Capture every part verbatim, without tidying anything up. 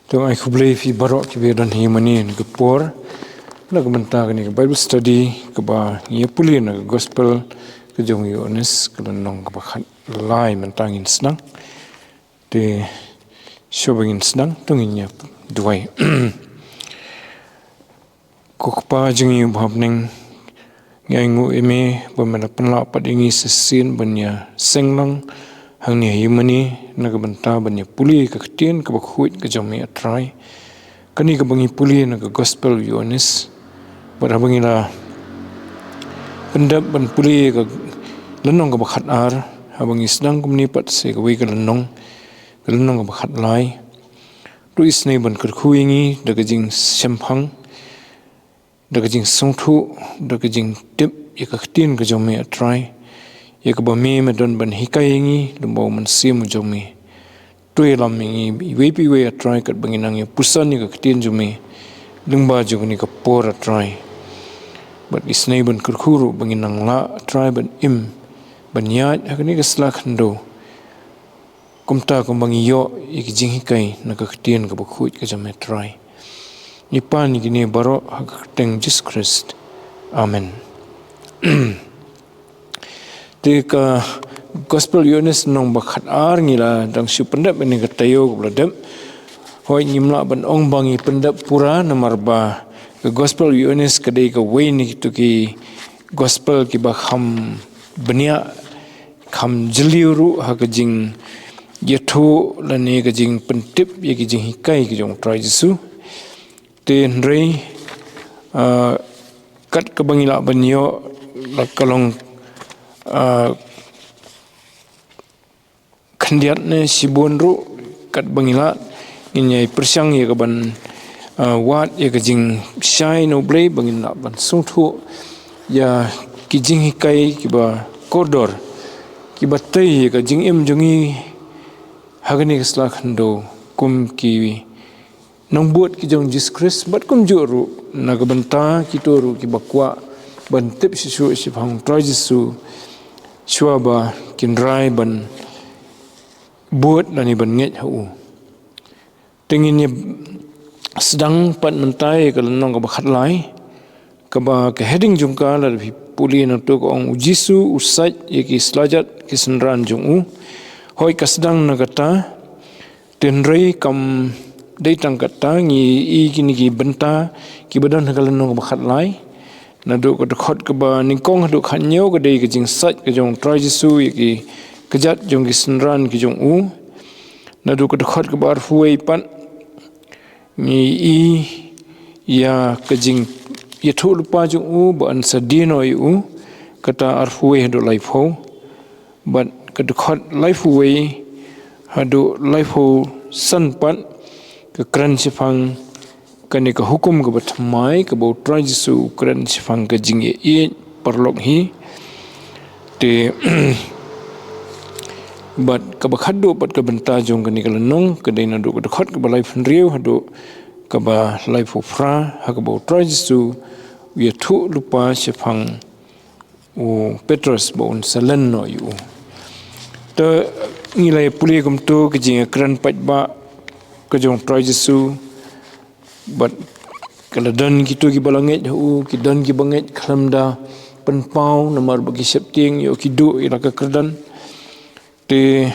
To ai khublei phi baroh kiba don hi mynne ha kane ka por na ka bynta kane ka Bible study kaba ngi ïa pule na ka gospel ka jong u Ïoannis ka lynnong kaba khatlai mynta ngin sdang. Te shuwa ba ngin sdang to ngin ïa duwai. Ko Kpa jong ngi uba ha bneng, ngi ainguh ïa me ba me la pynlah pat ïa ngi shisien ban ïa seng lang hangne ha ïing mane na ka bynta ban ïa pule ka ktien kaba khuid ka jong me, A Trai. Kane kaba ngi pule na ka gospel u Ïoannis. Bad haba ngi la pyndep ban pule ka lynnong kaba khatar, haba ngi sdang kumne pat sa kawei ka lynnong, ka lynnong kaba khatlai. To isynei ban kyrkhu ïa ngi da ka jingshemphang, da ka jingsngewthuh, da ka jingtip ïa ka ktien ka jong me, A Trai. Ïa kaba me me don ban hikai ïa ngi lyngba u Mynsiem u jong me. To ïalam ïa ngi iwei pa iwei, A Trai, katba ngin nang ïa puson ïa ka ktien jong me lyngba jong kane ka por, A Trai. Bad isynei ban kyrkhu ruh ba ngin nang lah, A Trai, ban im, ban ïaid ha kane ka sla khyndew kumta kumba ngi ïoh ïa ka jinghikai na ka ktien kaba khuid ka jong me, A Trai. Ngi pan ïa kine baroh ha ka kyrteng Jisu Khrist. Amen. Te ka gospel u Ïoannis lynnong ba khatar ngi la dang shu pyndep ïa kane ka taïew kaba la dep. Hooid, ngim lah ban ong ba ngi pyndep pura namar ba ka gospel u Ïoannis ka dei kawei na kito ki gospel kiba kham bniah, kham jylliew ruh ha ka jingïathuh lane ka jingpyntip ïa ka jinghikai ka jong u Trai Jisu. Te hynrei, ah, kat kaba ngi lah ban ïoh la ka long, ah, khyndiat ne shibun ruh, katba ngi lah ngin ïai pyrshang ïa ka ban, ah, wad ïa ka jingshai na U Blei ba ngin lah ban sngewthuh ïa ki jinghikai kiba kordor, kiba tei ïa ka jingim jong ngi ha kane ka sla khyndew kum ki nongbud ki jong u Jisu Khrist, bad kumjuh ruh na ka bynta kito ruh kiba kwah ban tip shisha shaphang u Trai Jisu shuwa ba kin rai ban bud lane ban ngeit ha u. Te ngin ïa sdang pat mynta ïa ka lynnong kaba khatlai, kaba ka heading jong ka lada phi pule na to ka ong, U Jisu u sait ïa ki slajat ki synran jong u. Hooid, ka sdang na kata. Te hynrei kam dei tang kata, ngi i kine ki bynta kiba don ha ka lynnong kaba khatlai. Naduh ka dkhot kaba nyngkong haduh khathynñiew ka dei ka jingsait ka jong u Trai Jisu ïa ki kjat jong ki synran ki jong u. Naduh ka dkhot kaba arphew wei pat ngi i ïa ka jingïathuhlypa jong u ba yn sa die noh ïa u, kata arphew wei haduh laiphew. Bad ka dkhot laiphew wei haduh laiphew san pat ka kren shaphang kane ka hukum kaba thymmai kaba u Trai Jisu u kren shaphang ka jingïaieit paralok hi. Te bad kaba khatduh pat ka bynta jong kane ka lynnong ka dei naduh ka dkhot kaba laiphew hynriew haduh kaba laiphew phra, ha kaba u Trai Jisu u ïathuhlypa shaphang u Petros ba un sa len noh ïa u. Te ngi la ïa pule kumto ka jingkren paidbah ka jong u Trai Jisu, bad ka la don kito kiba la ngeit ha u, ki don kiba ngeit khlem da pynpaw namar ba ki sheptieng ïoh ki duh ïa la ka kyrdan. Te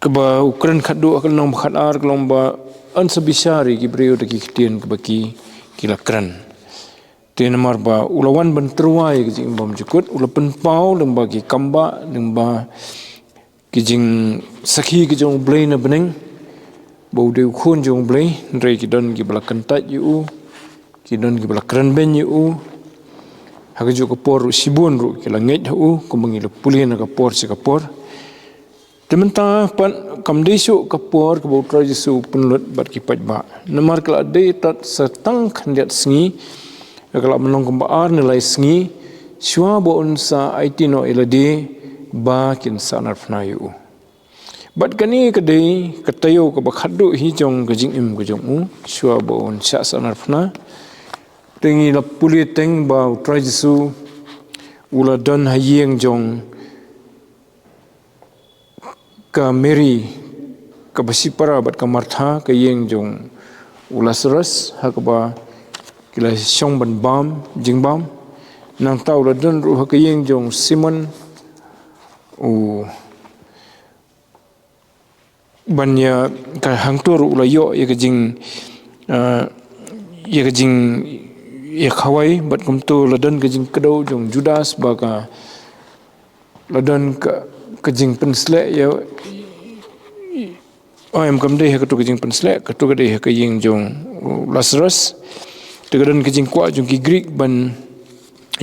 kaba u kren khatduh ha ka lynnong ba khatar ka long ba yn sa bishar ïa ki briew da ki ktien kaba ki, ki la kren. Te namar ba u la wan ban tyrwa ïa ka jingim bymjukut, u la pynpaw lyngba ki kambah, lyngba ki jingsakhi ki jong U Blei na bneng ba u dei u Khun jong U Blei, hynrei ki don kiba la kyntait ïa u, ki don kiba la kren beiñ ïa u. Ha kajuh ka por ruh shibun ruh ki la ngeit ha u, kumba ngi la pule na ka por sha ka por. Te mynta pat kam dei shuh ka por kaba u Trai Jisu u pynlut bad ki paidbah. Namar ka la dei tad sa tang khyndiat sngi, ka la mynlong kumba ar ne lai sngi shuwa ba un sa aiti noh ïa lade ba kin sahnarphna ïa u. Bad kane ka dei ka taïew kaba khatduh hi jong ka jingim ka jong u shuwa ba un shah sahnarphna. Te ngi la pule teng ba u Trai Jisu u la don ha ïing jong ka Mary, kaba shipara bad ka Martha, ka ïing jong u Lasarus, ha kaba ki la shong ban bam jingbam. Nangta u la don ruh ha ka ïing jong u Simon, u ban ïa ka hangto ruh u la ïoh ïa ka jing, eh, ïa ka jing, ïa khawai, bad kumto la don ka jingkdew jong u Judas, ba ka la don ka, ka jingpynsleh ïa, oh, em, kam dei ha kato ka jingpynsleh, kato ka dei ha ka ïing jong u Lasarus. Te ka don ka jingkwah jong ki Greek ban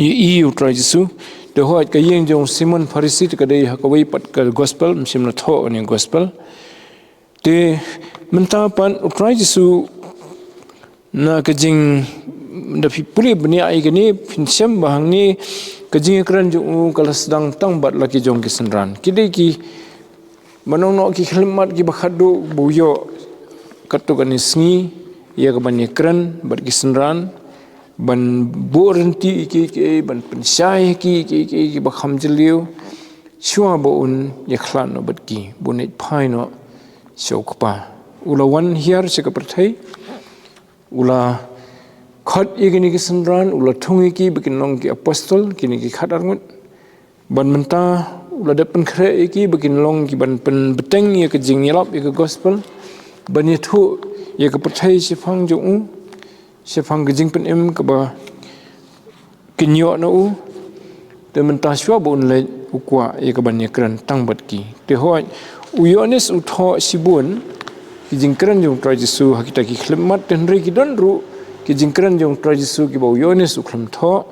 ïohi ïa u Trai Jisu. Te hooid, ka ïing jong u Simon Pharisi te ka dei ha kawei pat ka gospel, mynsiem na thoh ne gospel. Te mynta pat u Trai Jisu, na ka jing, da phi pule bniah ïa kane, phin shem ba hangne ka jingïakren jong u ka la sdang tang bad la ki jong ki synran. Ki dei ki, ban ong noh, ki khyllipmat kiba khatduh ba u ïoh katto katne sngi ïa ka ban ïakren bad ki synran, ban buh rynti ïa ki, ki, ban pynshai ïa ki, ki, ki, kiba kham jylliew, shuwa ba un ïakhlad noh bad ki, ba un leit phai noh sha u Kpa. U la wan hiar sha ka pyrthei, u la khot ïa kine ki synran, u la thung ïa ki ba kin long ki apostol, kine ki khatar ngut. Bad mynta u la dep pynkhreh ïa ki ba kin long ki ban pynbteng ïa ka jingïalap ïa ka gospel, ban ïathuh ïa ka pyrthei shaphang jong u, shaphang ka jingpynim kaba kin ïoh na u. Te mynta shuwa ba un leit, u kwah ïa ka ban ïakren tang bad ki. Te hooid, u Ïoannis u thoh shibun ki jingkren jong u Trai Jisu ha kita ki khyllipmat, te hynrei ki don ruh ki jingkren jong u Trai Jisu kiba u Ïoannis u khlem thoh,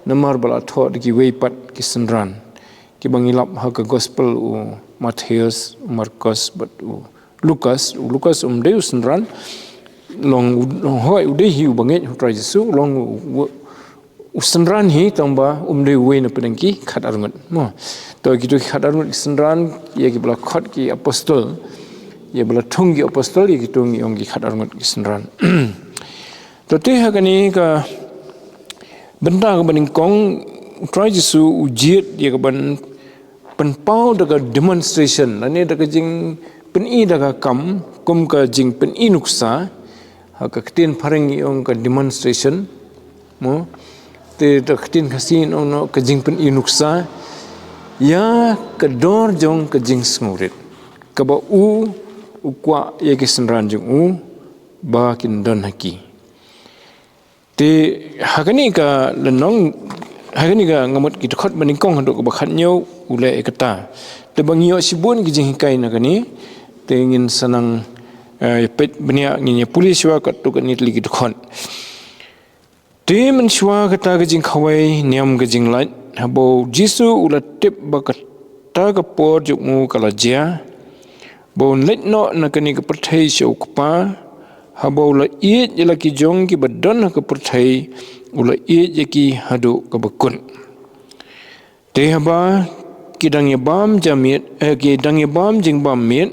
namar ba la thoh da kiwei pat ki synran, kiba ngi lap ha ka gospel u Mathaios, u Markos bad u Lukas. U Lukas um dei u synran, long u, hooid, u dei hi u bangeit u Trai Jisu, long u, u, u synran hi, tang ba um dei uwei na pdeng ki khatar ngut. Mo. To kito ki khatar ngut ki synran, ïa kiba la khot ki apostol, ïa ba la thung ki apostol, ïa kito ngi ong ki khatar ngut ki synran. To te ha kane ka bynta kaba nyngkong, u Trai Jisu u jied ïa ka ban pynpaw da ka demonstration, lane da ka jingpyni da ka kam, kum ka jingpyni nuksa, ha ka ktien phareng ngi ong ka demonstration, mo, te da ka ktien Khasi ngi ong noh ka jingpyni nuksa, ïa ka dor jong ka jingsngewrit, kaba u, u kwah ïa ki synran jong u ba kin don ha ki. Te ha kane ka lynnong, ha kane ka, nga mut, ki dkhot ba nyngkong haduh kaba khathynñiew u leh ïa kata. Te ba ngi ïoh shibun ki jinghikai na kane, te ngin sa nang, eh, peit bniah, ngin ïa pule shuwa katto katne tylli ki dkhot. Te mynshuwa kata ka jingkhawai niam ka jinglait, haba u Jisu u la tip ba kata ka por jong u ka la jia, ba un leit noh na kane ka pyrthei sha u Kpa, haba u la ïeit ïa la ki jong kiba don ha ka pyrthei, u la ïeit ïa ki haduh kaba kut. Te haba ki dang ïa bam jingmiet, eh, ki dang ïa bam jingbam miet,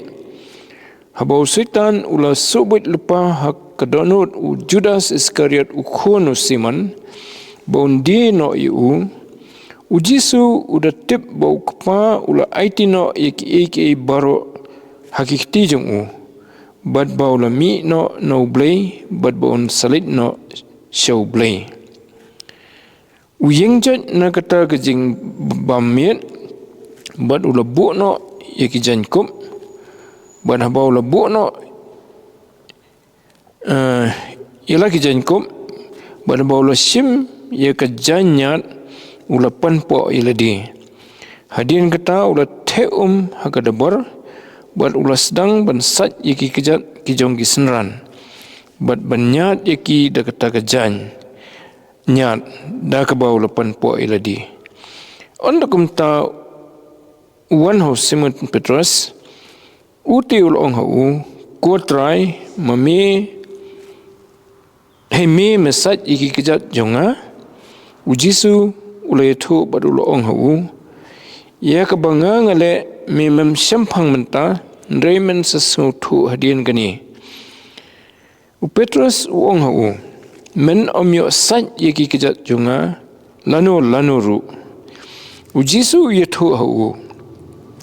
haba u Soitan u la suhbuit lypa ha ka dohnud u Judas Iskariot u khun u Simon, ba un die noh ïa u, u Jisu u da tip ba u Kpa u la aiti noh ïa kiei kiei baroh ha ki kti jong u, bad ba u la mih noh na U Blei, bad ba un sa leit noh sha U Blei. U ïeng joit na kata ka jingbam miet, bad u la buh noh ïa ki jaiñkup, bad haba u la buh noh, eh, ïa la ki jaiñkup, bad haba u la shim ïa ka jaiñ ñiad, u la panpoh ïa lade. Hadien kata u la theh um ha ka dabor, bad u la sdang ban sait ïa ki kjat ki jong ki synran, bad ban ñiad ïa ki da kata ka jaiñ ñiad da kaba u la panpoh ïa lade. Ynda kumta u wan ha u Simon Petros, u te u la ong ha u, Ko Trai, ma me, hei me me sait ïa ki kjat jong nga? U Jisu u la ïathuh bad u la ong ha u, Ïa kaba nga nga leh me mem shemphang mynta, hynrei men sa sngewthuh hadien kane. U Petros u ong ha u, Men ym ïoh sait ïa ki kjat jong nga lano lano ruh. U Jisu u ïathuh ha u,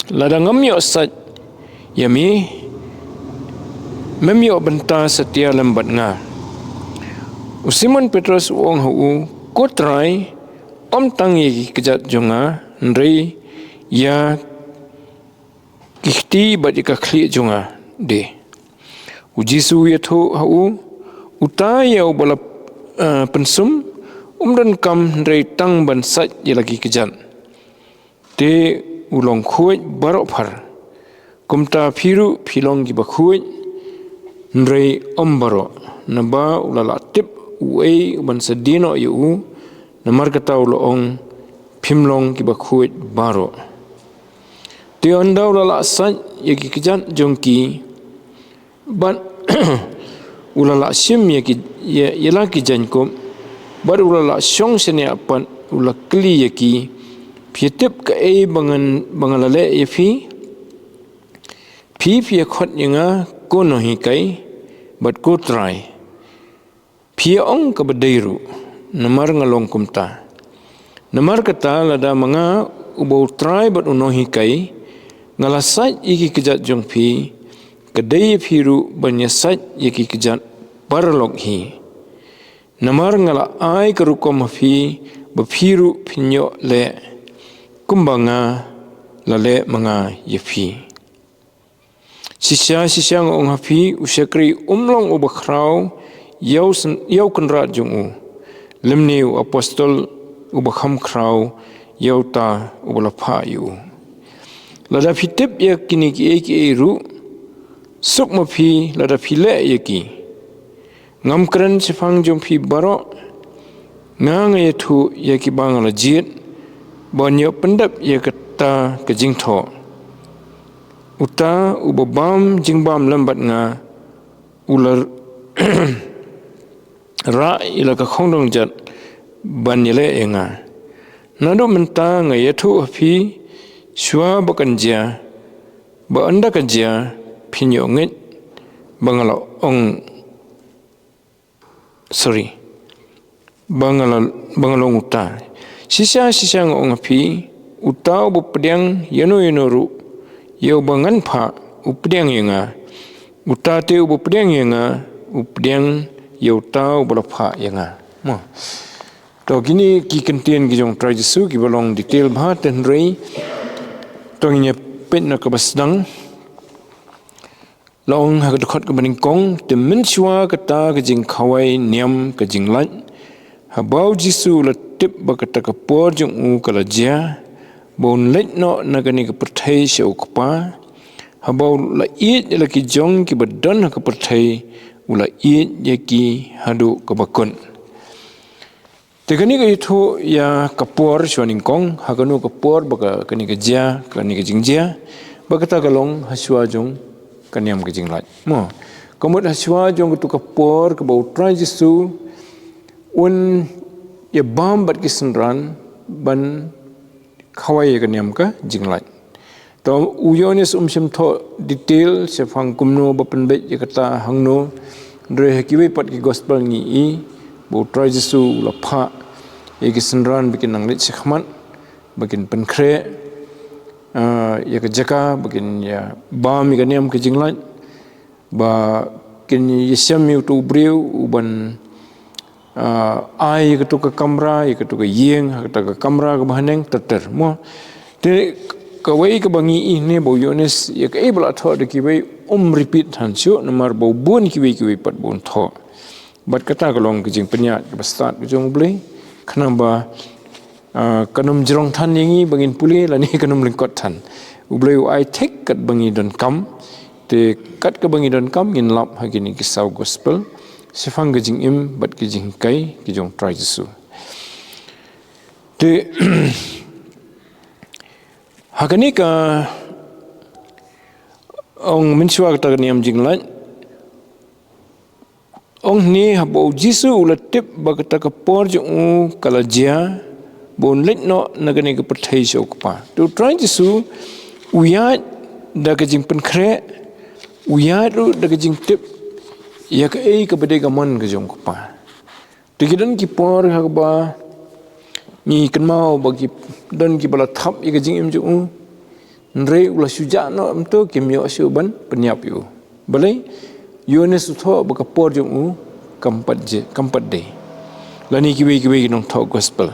Lada ngam ïoh sait ïa me, mem ïoh bynta satia lem bad nga. U Simon Petros u ong ha u, Ko Trai, ym tang ïa ki kjat jong nga, hynrei ïa ki kti bad ïa ka khlieh jong nga de. U Jisu u ïathuh ha u, Uta ïa uba la, eh, pynsum, um donkam hynrei tang ban sait ïa la ki kjat. Te u long khuid baroh phar. Kumta phi ruh phi long kiba khuid, hynrei ym baroh. Naba u la lah tip uei uban sa die noh ïa u, namar kata u la ong, Phim long kiba khuid baroh. Te ynda u la lah sait ïa ki kjat jong ki, bad u la lah shim ïa ki, ïa, ïa la ki jaiñkup, bad u la lah shong shaniah pat, u la kylli ïa ki, Phi tip kaei ba ngan, ba nga la leh ïa phi? Phi, phi ïa khot ïa nga, Ko Nonghikai, bad Ko Trai. Phi ïa ong kaba dei ruh, namar nga long kumta. Namar kata lada ma nga uba u Trai bad u Nonghikai, nga la sait ïa ki kjat jong phi, ka dei ïa phi ruh ban ïa sait ïa ki kjat paralok hi. Namar nga la ai ka rukom ha phi, ba phi ruh phin ïoh leh, kumba nga la leh ma nga ïa phi. Shisha, shisha nga ong ha phi, u shakri um long uba khraw ïa u syn-, ïa u kynrad jong u, lymne u apostol uba kham khraw ïa uta uba la phah ïa u. Lada phi tip ïa kine kiei kiei ruh, suk ma phi lada phi leh ïa ki. Ngam kren shaphang jong phi baroh, nga, nga ïathuh ïa kiba nga la jied, ba yn ïoh pyndep ïa kata ka jingthoh. Uta uba bam jingbam lem bad nga, u la rah ïa la ka khongdong jat ban ïaleh ïa nga. Naduh mynta nga ïathuh ha phi, shuwa ba kan jia, ba ynda ka jia, phin ïoh ngeit ba nga la ong, sorry, ba nga la, ba nga long uta. Shisha, shisha nga ong ha phi, uta uba pdiang ïano ïano ruh ïa uba ngan phah, u pdiang ïa nga. Uta te uba pdiang ïa nga, u pdiang ïa uta uba la phah ïa nga. Mo. To, kine ki kyntien ki jong Trai Jisu kiba long detail bha, hynrei to ngin ïa peit na kaba sdang. La ong ha ka dkhot kaba nyngkong, te mynshuwa kata ka jingkhawai niam ka jinglait, haba u Jisu u la tip ba kata ka por jong u ka la jia, ba un leit noh na kane ka pyrthei sha u Kpa, haba u la ïeit ïa la ki jong kiba don ha ka pyrthei, u la ïeit ïa ki haduh kaba kut. Te kane ka ïathuh ïa ka por shuwa nyngkong, ha kano ka por ba ka, kane ka jia, kane ka jingjia, ba kata ka long ha shuwa jong ka niam ka jinglait. Mo, ka mut ha shuwa jong katu ka por kaba u Trai Jisu un ïa bam bad ki synran ban khawai ïa ka niam ka jinglait. To, u Ïoannis um shym thoh detail shaphang kumno ba pynbeit ïa kata hangno, hynrei ha kiwei pat ki gospel ngi i ba u Trai Jisu u la phah ïa ki synran ba kin nang leit shakhmat, ba kin pynkhreh, ah, ïa ka jaka ba kin ïa bam ïa ka niam ka jinglait, ba kin ïashem ïa uto u briew uban, ah, ai ïa kato ka kamra, ïa kato ka ïing, ha kata ka kamra kaba haneng ter ter, mo. Te kawei kaba ngi i ne ba u Ïoannis ïa kaei ba la thoh da kiwei um repeat than shuh, namar ba u bun kiwei kiwei pat ba un thoh. Bad kata ka long ka jingpynïaid kaba stad ka jong U Blei, khnang ba, ah, kan ym jrong than ïa ngi ba ngin pule, lane kan ym lyngkot than. U Blei u ai thik kat ba ngi donkam, te kat kaba ngi donkam ngin lap ha kine ki saw gospel shaphang ka jingim bad ka jinghikai ka jong Trai Jisu. Te ha kane ka ong mynshuwa kata ka niam jinglait, ong ne haba u Jisu u la tip ba kata ka por jong u ka la jia, ba un leit noh na kane ka pyrthei sha u Kpa. Te u Trai Jisu u ïaid da ka jingpynkhreh, u ïaid ruh da ka jingtip ïa kaei kaba dei ka mon ka jong u Kpa. Te ki don ki por ha kaba ngi kynmaw ba ki don kiba la thap ïa ka jingim jong u. Hynrei u la shu jah noh, mynta kim ïoh shuh ban pynïap ïa u. Balei? Ïoannis u thoh ba ka por jong u kam pat je, kam pat dei. Lane kiwei kiwei ki nongthoh gospel.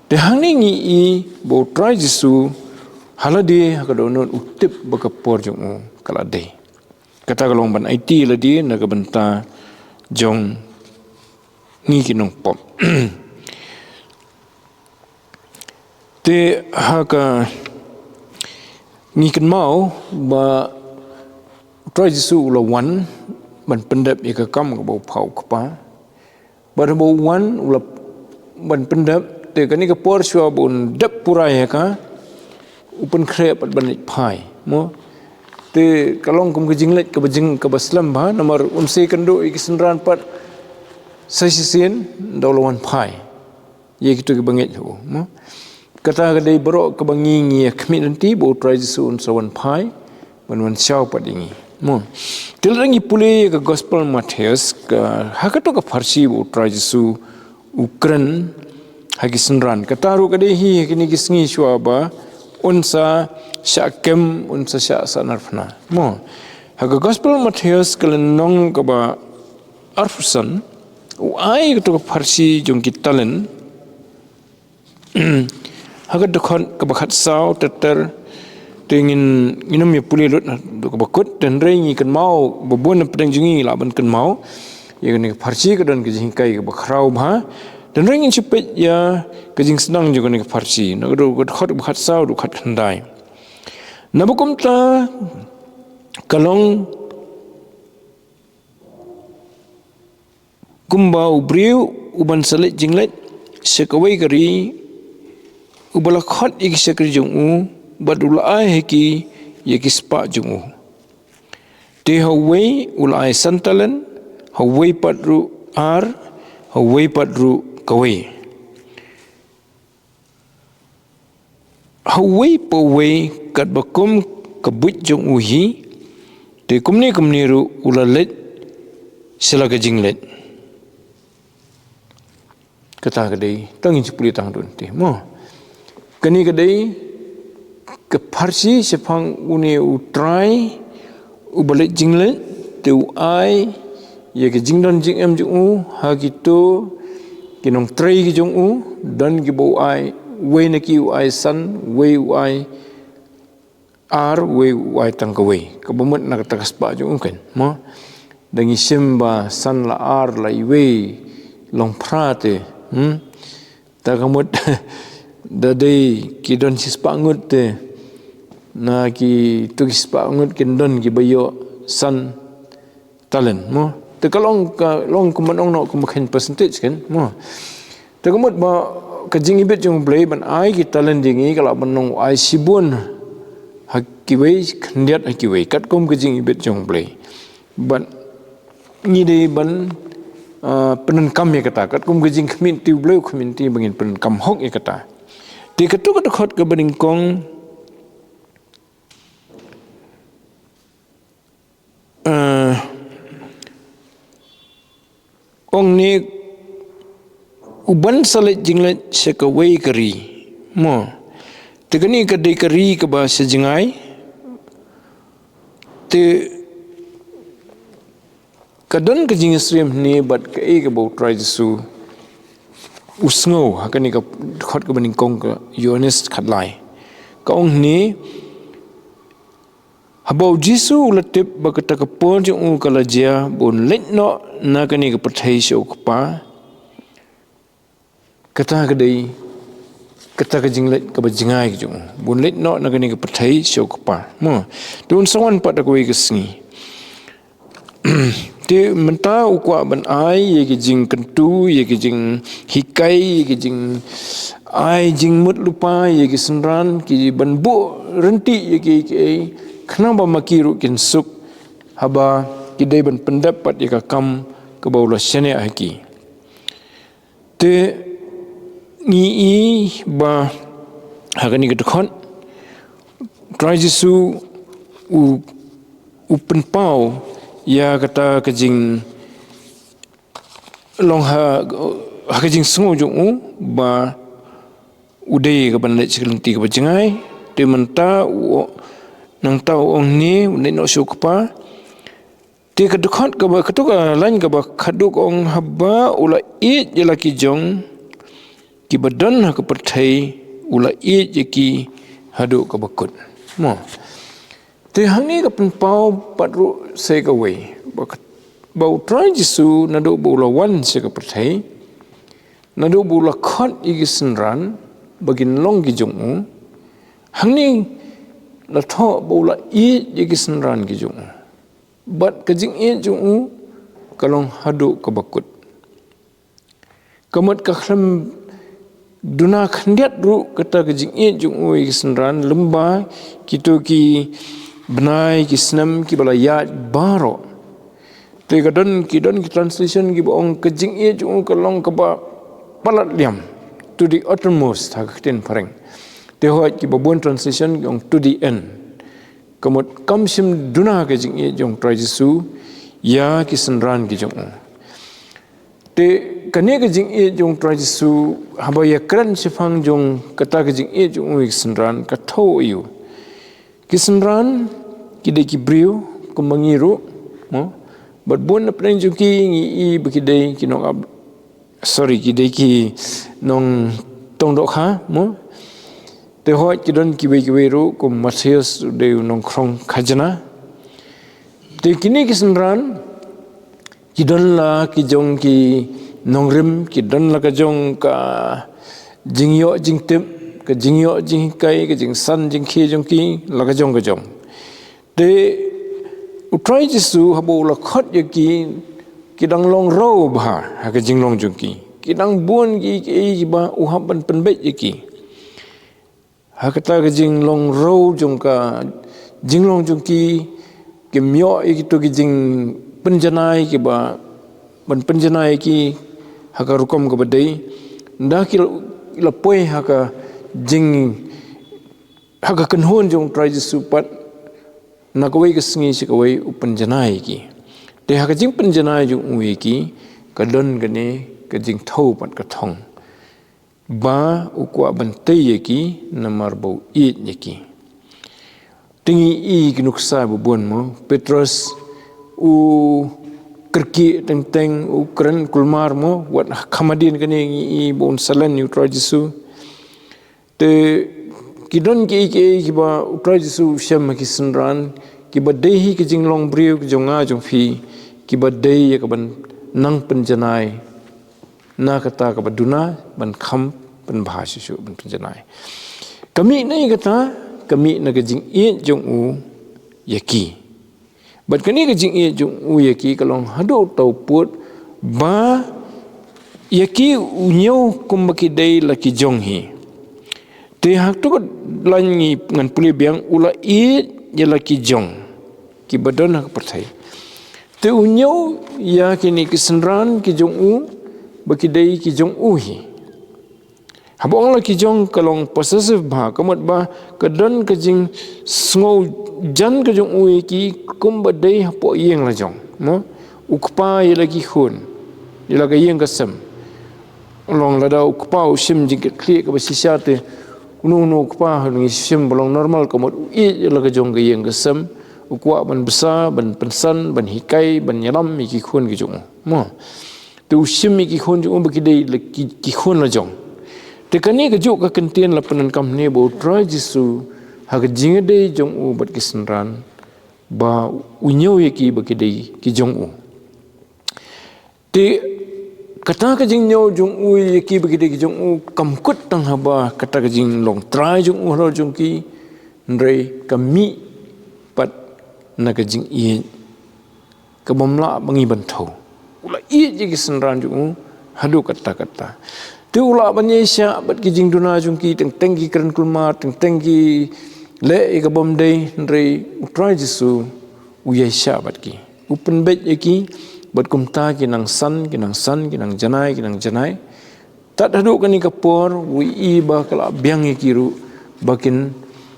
Te hangne ngi i ba u Trai Jisu ha lade ha ka dohnud u tip ba ka por jong u ka la dei. Kata ka long ban aiti lade na ka bynta jong ngi ki nongpop. Te ha ka ngi kynmaw ba u Trai Jisu u la wan ban pyndep ïa ka kam kaba u phah u Kpa. Bad haba u wan u la ban pyndep, te kane ka por shuwa ba un dep pura ïa ka, u pynkhreh pat ban leit phai, mo. Te ka long kum ka jingleit kaba jing, kaba slem bha, namar un sa ïakynduh ïa ki synran pat sa shisien, da u la wan phai ïa kito kiba ngeit ha u, mo. Kata ka dei baroh kaba ngi, ngi ïa khmih lynti ba u Trai Jisu un sa wan phai ban wan shaw pat ïa ngi, mo. Te lada ngi pule ïa ka gospel Mathaios, ka, ha kato ka pharshi ba u Trai Jisu u kren ha ki synran, kata ruh ka dei hi ha kine ki sngi shuwa ba un sa shah kem, un sa shah sahnarphna, mo. Ha ka gospel Mathaios ka lynnong kaba arphew san, u ai kato ka pharshi jong ki talent ha ka dkhot kaba khatsaw ter ter. Te ngin, ngin ym ïa pule lut haduh kaba kut, hynrei ngi kynmaw ba bun na pdeng jong ngi lah ban kynmaw ïa kane ka pharshi, ka don ka jinghikai kaba khraw bha. Hynrei ngin shu peit ïa ka jingsdang jong kane ka pharshi na ka dkhot kaba khatsaw haduh khatkhyndai. Naba kumta ka long kumba u briew uban sa leit jingleit sha kawei ka ri, uba la khot ïa ki shakri jong u, bad u la ai ha ki ïa ki spah jong u. Te ha uwei u la ai san talent, ha uwei pat ruh ar, ha uwei pat ruh kawei. Ha uwei pa uwei katba kum ka buit jong u hi, te kumne kumne ruh u la leit sha la ka jingleit. Kata ka dei, to ngin shu pule tang haduh te, mo. Kane ka dei ka pharshi shaphang une u trai uba leit jingleit, te u ai ïa ka jingdon jingem jong u ha kito ki nongtrei ki jong u. Don kiba u ai, uwei na ki u ai san, uwei u ai ar, uwei u ai tang kawei, kaba mut na kata ka spah jong u, kan, mo. Da ngi shim ba san la ar la iwei long phra te, hmm? Ta ka mut da dei ki don shispah ngut te, na kito ki spah ngut kin don kiba ïoh san talent, mo. Te ka long, ka long kumba ong noh kumba khein percentage, kan, mo. Te ka mut ba ka jingibit jong U Blei ban ai ki talent jong ngi ka lah ban long u ai shibun ha kiwei, khyndiat ha kiwei, katkum ka jingibit jong U Blei. Bad ngi dei ban, ah, pyndonkam ïa kata, katkum ka jingkhmih lynti U Blei u khmih lynti ba ngin pyndonkam hok ïa kata. Te kato ka dkhot kaba nyngkong, ah, ong ne uban sa leit jingleit sha kawei ka ri, mo. Te kane ka dei ka ri kaba sha jngai. Te ka don ka jingïasyriem hangne bad kaei kaba U Trai Jisu u sngew ha kane ka dkhot kaba nyngkong ka Ïoannis khatlai. Ka ong hangne, haba U Jisu u la tip ba kata ka por jong u ka la jia ba un leit noh na kane ka pyrthei sha U Kpa. Kata ka dei, kata ka jingleit kaba jngai ka jong u, ba un leit noh na kane ka pyrthei sha U Kpa, mo. Te un sa wan pat ha kawei ka sngi. Te mynta u kwah ban ai ïa ki jingkyntu, ïa ki jinghikai, ïa ki jingai jingmut lypa ïa ki synran, ki ban buh ryntih ïa ki, ki, khnang ba ma ki ruh kin suk haba ki dei ban pyndep pat ïa ka kam kaba u la shaniah ha ki. Te ngi i ba ha kane ka dkhot Trai Jisu u, u pynpaw ïa kata ka jinglong ha, ha ka jingsngew jong u ba u dei kaban leit sha ka lynti kaba jngai. Te mynta u, nangta u ong hangne un leit noh sha U Kpa. Te ka dkhot kaba, katu ka lain kaba khatduh ka ong, haba u la ïeit ïa la ki jong kiba don ha ka pyrthei, u la ïeit ïa ki haduh kaba kut. Mo. Te hangne ka pynpaw pat ruh sa kawei. Ba, ba u Trai Jisu naduh ba u la wan sha ka pyrthei, naduh ba u la khot ïa ki synran ba kin long ki jong u, hangne la thoh ba u la ïeit ïa ki synran ki jong u. Bad ka jingïeit jong u ka long haduh kaba kut. Ka mut ka khlem duna khyndiat ruh kata ka jingïeit jong u ïa ki synran, lymda kito ki bnai, ki snem kiba la ïaid baroh. Te ka don, ki don ki translation kiba ong ka jingïeit jong u ka long kaba palat liam, to the uttermost ha ka ktien phareng. Te hooid kiba bun translation ki ong to the end. Ka mut kam shym duna ka jingïeit jong u Trai Jisu ïa ki synran ki jong u. Te kane ka jingïeit jong u Trai Jisu, haba ïakren shaphang jong kata ka jingïeit jong u ïa ki synran, ka thew ïa u. Ki synran ki dei ki briew kumba ngi ruh, mo. Bad bun na pdeng jong ki ngi i ba ki dei ki nong ab-, sorry, ki dei ki nongtong dohkha, mo. Te hooid ki don kiwei kiwei ruh, kum Mathaios u dei u nongkhrong khajna. Te kine ki synran ki don la ki jong ki nongrim, ki don la ka jong ka jingïoh jingtip, ka jingïoh jinghikai, ka jingsan jingkhie jong ki, la ka jong ka jong. Te u Trai Jisu haba u la khot ïa ki, ki dang long rew bha ha ka jinglong jong ki. Ki dang bun ki, ki, kiba u hap ban pynbeit ïa ki. Ha kata ka jinglong rew jong ka jinglong jong ki, kim ïoh ïa kito ki jingpynjanai kiba ban pynjanai ïa ki ha ka rukom kaba dei. Nda ki la, la poi ha ka jing, ha ka kynhun jong u Trai Jisu pat, na kawei ka sngi sha kawei u pynjanai ïa ki. Te ha ka jingpynjanai jong u ïa ki, ka don kane ka jingthew pat ka thong. Ba u kwah ban tei ïa ki namar ba u ïeit ïa ki. Te ngi i ki nuksa ba bun mo, Petros u kyrkieh teng teng, u kren kulmar mo, wat kham hadien kane ngi i ba un sa len ïa u Trai Jisu. Te ki don kiei kiei kiba u Trai Jisu u shem ha ki synran, kiba dei hi ka jinglong briew ka jong nga jong phi, kiba dei ïa ka ban nang pynjanai na kata kaba duna, ban kham pynbha shuh shuh ban pynjanai. Ka mih na kata, ka mih na ka jingïeit jong u ïa ki. Bad kane ka jingïeit jong u ïa ki ka long haduh tau pud ba ïa ki u ñiew kumba ki dei la ki jong hi. Te ha katu ka lain ngi ngan pule biang, u la ïeit ïa la ki jong kiba don ha ka pyrthei. Te u ñiew ïa kine ki synran ki jong u ba ki dei ki jong u hi. Haba ong la ki jong ka long possessive verb, ka mut ba ka don ka jingsngewjan ka jong u ïa ki kumba dei hapoh ïing la jong. Mo? U kpa ïa la ki khun, ïa la ka ïing ka sem. Long lada u kpa u shim jingkitkhlieh kaba shisha te, uno uno u kpa ha ngi shim ba long normal, ka mut u ïeit ïa la ka jong ka ïing ka sem, u kwah ban bsa, ban pynsan, ban hikai, ban ïalam ïa ki khun ki jong u. Mo? Te u shim ïa ki khun jong u ba ki dei la ki, ki khun la jong. Te kane kajuh ka kyntien la pyndonkam hangne ba u Trai Jisu ha ka jingïadei jong u bad ki synran, ba u ñiew ïa ki ba ki dei ki jong u. Te kata ka jingñiew jong u ïa ki ba ki dei ki jong u kam kut tang haba kata ka jinglong trai jong u halor jong ki, hynrei ka mih pat na ka jingïeit kaba ym lah ba ngi ban thew. U la ïeit ïa ki synran jong u haduh katta katta. Te u lah ban ïaishah bad ki jingduna jong ki, teng teng ki kren kulmar, teng teng ki leh ïa kaba ym dei, hynrei u Trai Jisu u ïaishah bad ki. U pynbeit ïa ki, bad kumta ki nang san, ki nang san, ki nang janai, ki nang janai. Tad haduh kane ka por, u i ba ka la biang ïa ki ruh, ba kin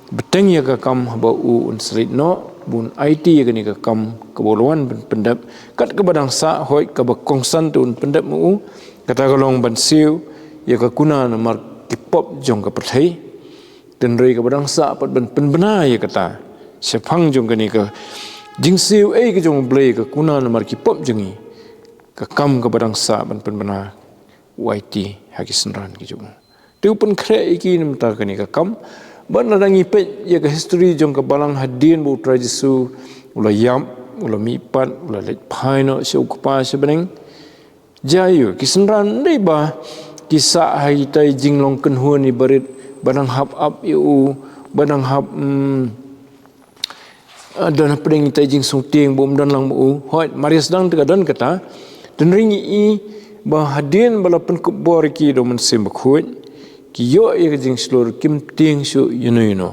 bteng ïa ka kam haba u un sa leit noh, ba un aiti ïa kane ka kam kaba u la wan ban pyndep. Kat kaba dang sah, hooid kaba kongsan te un pyndep ma u, kata ka long ban siew ïa ka kuna namar ki pop jong ka pyrthei. Hynrei kaba dang sah pat ban pynbna ïa kata shaphang jong kane ka Jingsiew ei ka jong U Blei ka kuna namar ki pop jong ngi, ka kam kaba dang sah ban pynbna u aiti ha ki synran ki jong u. Te u pynkhreh ïa ki namar kane ka kam. Bad lada ngi peit ïa ka history jong ka balang hadien ba U Trai Jisu u la ïap, u la mihpat, u la leit phai noh sha u Kpa sha bneng. Jia ïa u, ki synran dei ba ki sah ha itai jinglong kynhun ibarit ba dang hap ap ïa u, ba dang hap, mm, ah, don hapdeng itai jingsngewtieng ba um don lang ma u. Hooid, mar ïa sdang te ka don kata. Te hynrei ngi i ba hadien ba la pynkup bor ïa ki da u Mynsiem Bakhuid, ki ïoh ïa ka jingshlur, kim tieng shuh ïano ïano.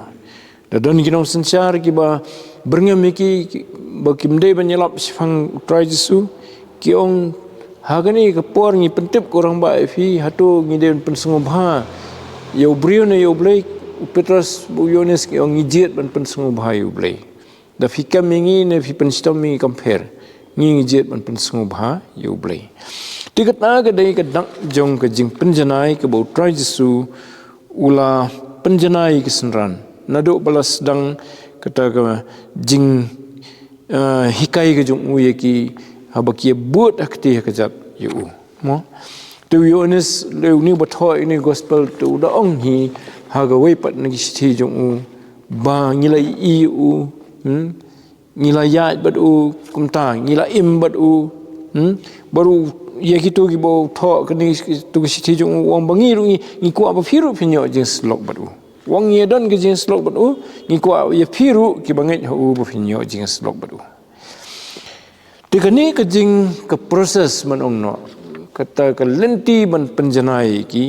Da don ki nongsynshar kiba byrngem ïa ki, ki, ba kim dei ban ïalap shaphang U Trai Jisu, ki ong, ha kane ka por ngi pyntip ko rangbah ïa phi, hato ngi dei ban pynsngewbha ïa u briew ne ïa U Blei? U Petros bad u Ïoannis ki ong, ngi jied ban pynsngewbha ïa U Blei. Da phi kem ïa ngi ne phi pynshitom ïa ngi kam pher, ngi ngi jied ban pynsngewbha ïa U Blei. Te kata ka dei ka dak jong ka jingpynjanai kaba U Trai Jisu u la pynjanai ïa ki synran. Naduh ba la sdang kata ka jing, eh, hikai ka jong u ïa ki, haba ki ïa bud ha kti ha kjat ïa u. Mo? Te u Ïoannis, lei une uba thoh ïa une u gospel, te u da ong hi ha kawei pat na ki shithi jong u ba ngi la ïohi ïa u, hmm? Ngi la ïaid bad u, kumta, ngi la im bad u, hmm? Bad u, ïa kito kiba u thoh kane, kito ki shithi jong u, u ong ba ngi ruh ngi, ngi kwah ba phi ruh phin ïoh jingsyllok bad u. U ong ngi don ka jingsyllok bad u, ngi kwah ïa phi ruh kiba ngeit ha u ba phin ïoh jingsyllok bad u. Te kane ka jing ka process ban ong noh, kata ka lynti ban pynjanai ïa ki,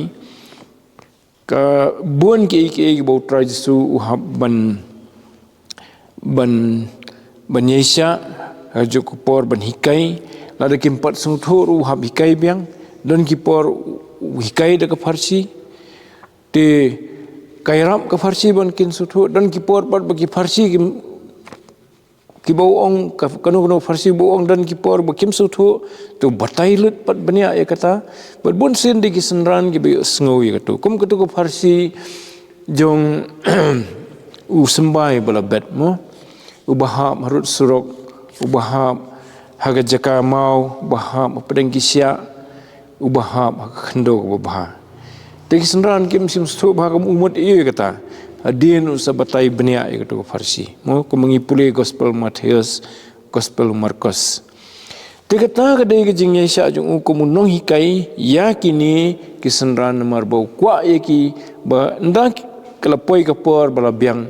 ka bun kiei kiei kiba U Trai Jisu u hap ban, ban, ban ïaishah, ha kajuh ka por ban hikai, lada kim pat sngewthuh ruh u hap hikai biang, don ki por u hikai da ka pharshi, te ka ïarap ka pharshi ban kin sngewthuh, don ki por pat ba ki pharshi kim, kiba u ong, ka, kano kano pharshi ba u ong don ki por ba kim sngewthuh, te u batai lut pat bniah ïa kata, bad bunsien de ki synran kiba ïohsngew ïa kato. Kum kato ka pharshi jong u symbai ba la bet mo, uba hap harud surok, uba hap ha ka jaka maw, uba hap hapdeng ki shiah, uba hap ha ka khyndew kaba bha. Te ki synran kim shym sngewthuh bha, kam mut ïa kata. Hadien u sa batai bniah ïa kato ka pharshi. Mo, kum ngi pule gospel Mathaios, gospel Markos. Te kata ka dei ka jingïaishah jong u kum u nonghikai ïa kine ki synran namar ba u kwah ïa ki ba ynda ka la poi ka por ba la biang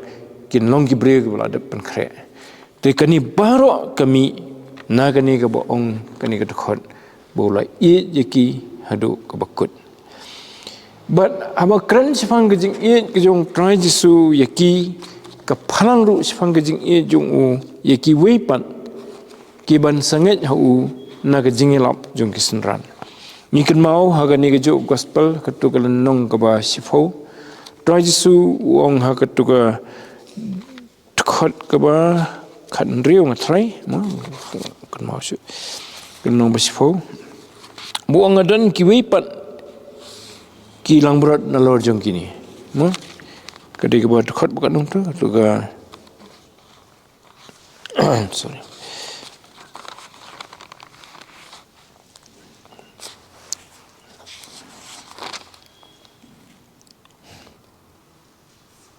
kin long ki briew kiba la dep pynkhreh. Te kane baroh ka mih na kane kaba ong kane ka dkhot, ba u la ïeit ïa ki haduh kaba kut. Bad haba kren shaphang ka jingïeit ka jong U Trai Jisu ïa ki, ka phalang ruh shaphang ka jingïeit jong u ïa kiwei pat ki ban sangeh ha u na ka jingïalap jong ki synran. Ngi kynmaw ha kane kajuh gospel, kato ka lynnong kaba shiphew, U Trai Jisu u ong ha kato ka dkhot kaba khathynriew, nga tharai, mo, kynmaw shuh. Lynnong ba shiphew. Ba u ong nga don kiwei pat ki langbrot nalor jong kine. Mo? Ka dei kaba dkhot ba khatnum tu, tu ka, sorry.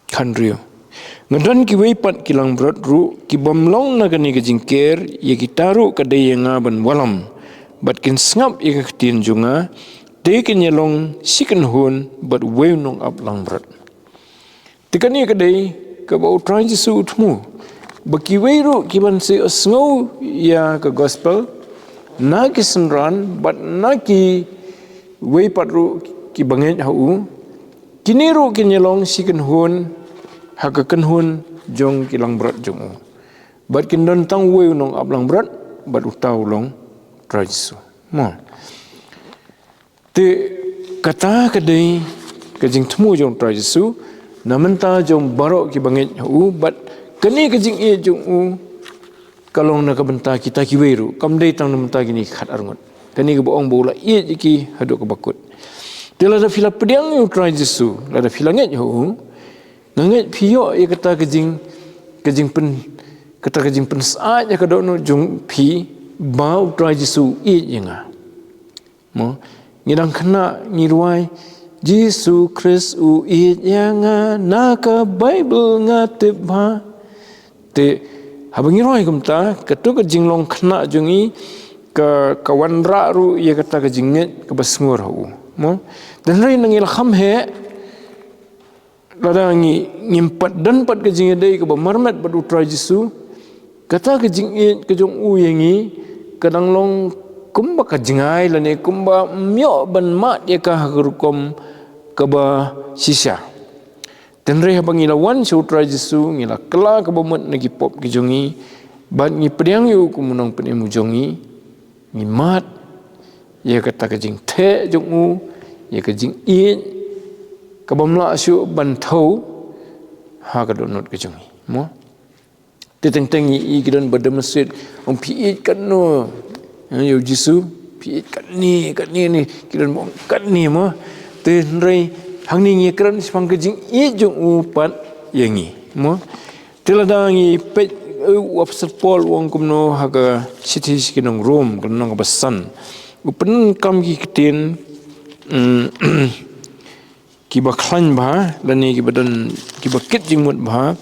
Khathynriew. Nga don kiwei pat ki langbrot ruh, ki bym long na kane ka jingker, ïa kita ruh ka dei ïa nga ban wallam. Bad kin sngap ïa ka ktien jong nga, te kin ïalong shi kynhun bad uwei u nongap langbrot. Te kane ka dei kaba U Trai Jisu u thmu ba kiwei ruh ki ban sa sngew ïa ka gospel, na ki synran bad na kiwei pat ruh ki bangeit ha u, kine ruh kin ïalong shi kynhun ha ka kynhun jong ki langbrot jong u. Bad kin don tang uwei u nongap langbrot, bad uta u long U Trai Jisu. Mo. Te kata ka dei ka jingthmu jong U Trai Jisu na bynta jong baroh ki bangeit ha u, bad kane ka jingïeit jong u ka long na ka bynta kita kiwei ruh, kam dei tang na bynta kine ki khatar ngut. Kane kaba ong ba u la ïeit ïa ki haduh kaba kut. Te lada phi la pdiang ïa U Trai Jisu, lada phi la ngeit ha u, nga ngeit phi ïoh ïa kata ka jing, ka jingpyn, kata ka jingpynsaid ïa ka dohnud jong phi ba U Trai Jisu u ïeit ïa nga. Mo, ngi dang khynnah ngi rwai, Jisu Khrist u ïeit ïa nga, na ka Baibl nga tip bha. Te haba ngi rwai kumta, katu ka jinglong khynnah jong ngi ka, ka wanrah ruh ïa kata ka jingngeit kaba sngur ha u. Mo, te hynrei ngi la kham heh, lada ngi, ngim pat don pat ka jingïadei kaba marmet bad U Trai Jisu, kata ka jingïeit ka jong u ïa ngi ka dang long kumba ka jngai lane kumba ym ïoh ban mad ïa ka ha ka rukom kaba shisha. Te hynrei haba ngi la wan sha U Trai Jisu, ngi la kylla kaba mut na ki pop ki jong ngi, bad ngi pdiang ïa u kum u nongpynim u jong ngi, ngi mad ïa kata ka jingtheh jong u, ïa ka jingïeit kaba ym lah shuh ban thew ha ka dohnud ka jong ngi. Mo, te teng teng ngi i ki don ba demonstrate, ong phi ïeit katno ïa U Jisu, phi ïeit katne katne ne, ki don ba ong katne mo. Te hynrei hangne ngi kren shaphang ka jingïeit jong u pat ïa ngi. Mo, te lada ngi peit, eh, u Apostol Paul u ong kumno ha ka shithi sha ki nong Rom, ka lynnong kaba san, u pyndonkam ki ktien, mm, kiba khlaiñ bha lane kiba don, kiba kit jingmut bha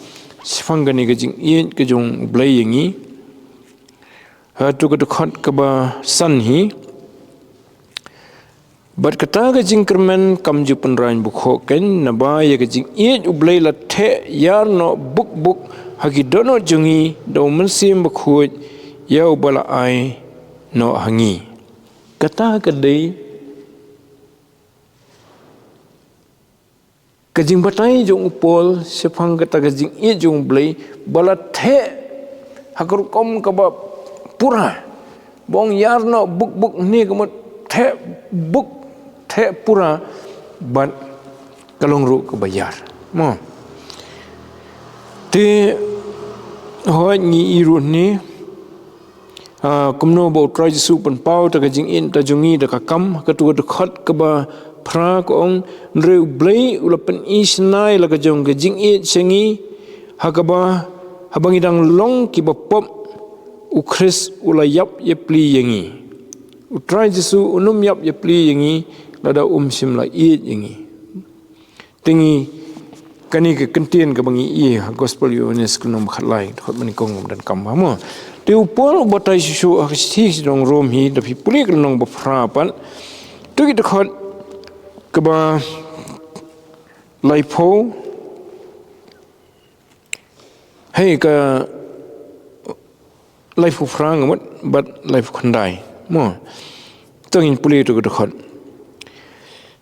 shaphang kane ka jingïeit ka jong U Blei ïa ngi. Ha tu ka dkhot kaba san hi: Bad kata ka jingkyrmen kam ju pynraiñ bakhuh keiñ, naba ïa ka jingïeit U Blei la theh ïar noh buk buk ha ki dohnud jong ngi da U Mynsiem Bakhuid ïa uba la ai noh ha ngi. Kata ka dei ka jingbatai jong u Paul shaphang kata ka jingïeit jong U Blei ba la theh ha ka rukom kaba pura. Ba ong ïar noh buk buk ne ka mut theh buk, theh pura, bad ka long ruh kaba ïar. Mo. Te hooid ngi i ruh ne, ah, kumno ba U Trai Jisu u pynpaw ïa ka jingïeit ïa ngi da ka kam, ha katu ka dkhot kaba phra ka ong: Hynrei U Blei u la pyni shynna ïa la ka jong ka jingïeit sha ngi, ha kaba haba ngi dang long kiba pop, U Khrist u la ïap ïapli ïa ngi. U Trai Jisu um ïap ïapli ïa ngi lada um shym la ïeit ïa ngi. Te ngi, kane ka kyntien kaba ngi i ha Gospel Ïoannis ka lynnong ba khatlai, dkhot ba nyngkong, ban kam ha mo. Te u Paul u batai shuh shuh ha ka shithi sha ki nong Rom hi, da phi pule ka lynnong ba phra pat, tu ki dkhot kaba laiphew, hei, ka laiphew phra nga mut bad laiphew khyndai. Mo. To ngin pule tu ka dkhot.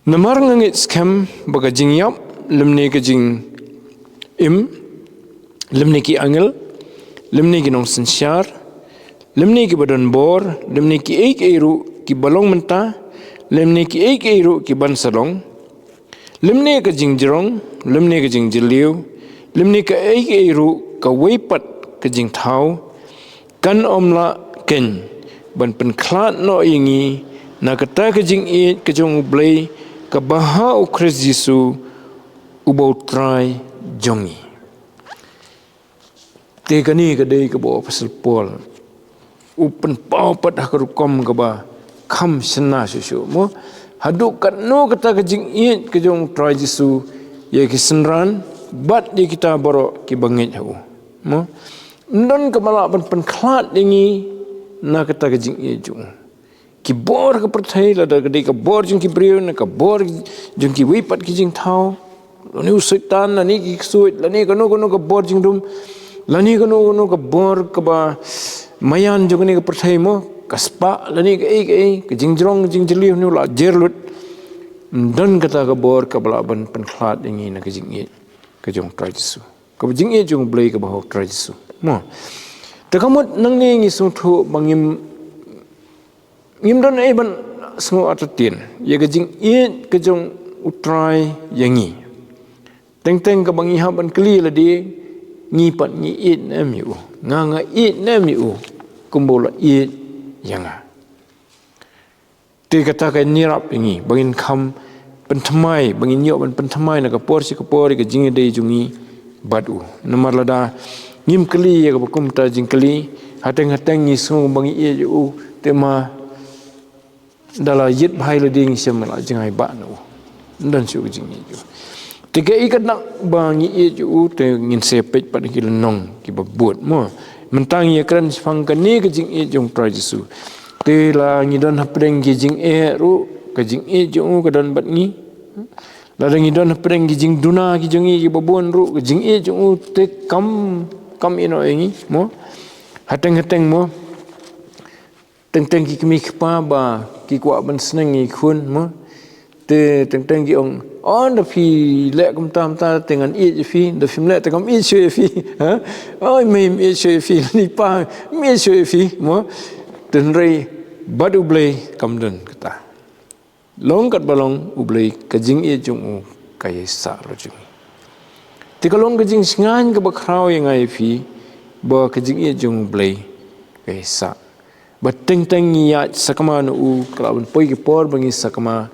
Namar nga ngeit skhem ba ka jingïap, lymne ka jingim, lymne ki angel, lymne ki nongsynshar, lymne kiba don bor, lymne kiei kiei ruh kiba long mynta, lymne kiei kiei ruh kiban sa long, lymne ka jingjrong, lymne ka jingjylliew, lymne kaei kaei ruh kawei pat ka jingthaw, kan ym lah keiñ ban pynkhlad noh ïa ngi na kata ka jingïeit ka jong U Blei kaba ha U Khrist Jisu uba U Trai jong ngi. Te kane ka dei kaba u Apostol Paul u pynpaw pat ha ka rukom kaba kham shynna shuh shuh, mo. Haduh katno kata ka jingïeit ka jong U Trai Jisu ïa ki synran bad ïa kita baroh kiba ngeit ha u, mo. Ym don kaba lah ban pynkhlad ïa ngi na kata ka jingïeit jong u. Ki bor ka pyrthei, lada ka dei ka bor jong ki briew, ne ka bor jong kiwei pat ki jingthaw, lane u Soitan, lane ki ksuid, lane kano kano ka bor jingdum, lane kano kano ka bor kaba maïan jong kane ka pyrthei, mo, ka spah, lane kaei kaei, ka jingjrong jingjylliew ne u la jer lut. Ym don kata ka bor kaba lah ban pynkhlad ïa ngi na ka jingïeit ka jong U Trai Jisu, kaba jingïeit jong U Blei kaba ha U Trai Jisu, mo. Te ka mut nangne ngi sngewthuh ba ngim ngim don ei ban sngew artatien ïa ka jingïeit ka jong U Trai ïa ngi. Teng teng kaba ngi hap ban kylli lade, ngi pat ngi ïeit ne em ïa u? Nga, nga ïeit ne em ïa u kumba u la ïeit ïa nga? Te kata kan ïarap ïa ngi ba ngin kham pynthymmai, ba ngin ïoh ban pynthymmai na ka por sha ka por ïa ka jingïadei jong ngi bad u. Namar lada Ngim kylli ïa kaba kumta jingkylli, hateng hateng ngi sngew ba ngi ïeit ïa u, te ma da la ïit bha ïa lade ngi shem la jngai ba na u. Ym don shuh ka jingïeit ïa u. Te kaei ka dak ba ngi ïeit ïa u, te ngin sa peit pat ki lynnong kiba bud mo. Mynta ngi ïa kren shaphang kane ka jingïeit jong u Trai Jisu. Te la ngi don hapdeng ki jingeh ruh, ka jingïeit jong u ka don bad ngi. Lada ngi don hapdeng ki jingduna ki jong ngi kiba bun ruh, ka jingïeit jong u te kam, kam ïehnoh ïa ngi mo. Hateng hateng mo. Teng teng ki kmie ki kpa ba ki kwah ban sneng ïa ki khun mo. Te teng teng ki ong, "Oh, da phi leh kumta kumta te ngan ïeit ïa phi, da phim leh te kam ïeit shuh ïa phi." Ha? "Oh, mei, ym ïeit shuh ïa phi, lane pa, ym ïeit shuh ïa phi mo." Te hynrei bad U Blei kam don kata. Long katba long U Blei, ka jingïeit jong u ka ïaisah la jong ngi. Te ka long ka jingshngaiñ kaba khraw ïa nga ïa phi ba ka jingïeit jong U Blei ka ïaisah. Ba teng teng ngi ïaid sakma na u, ka lah ban poi ki por ba ngi sakma,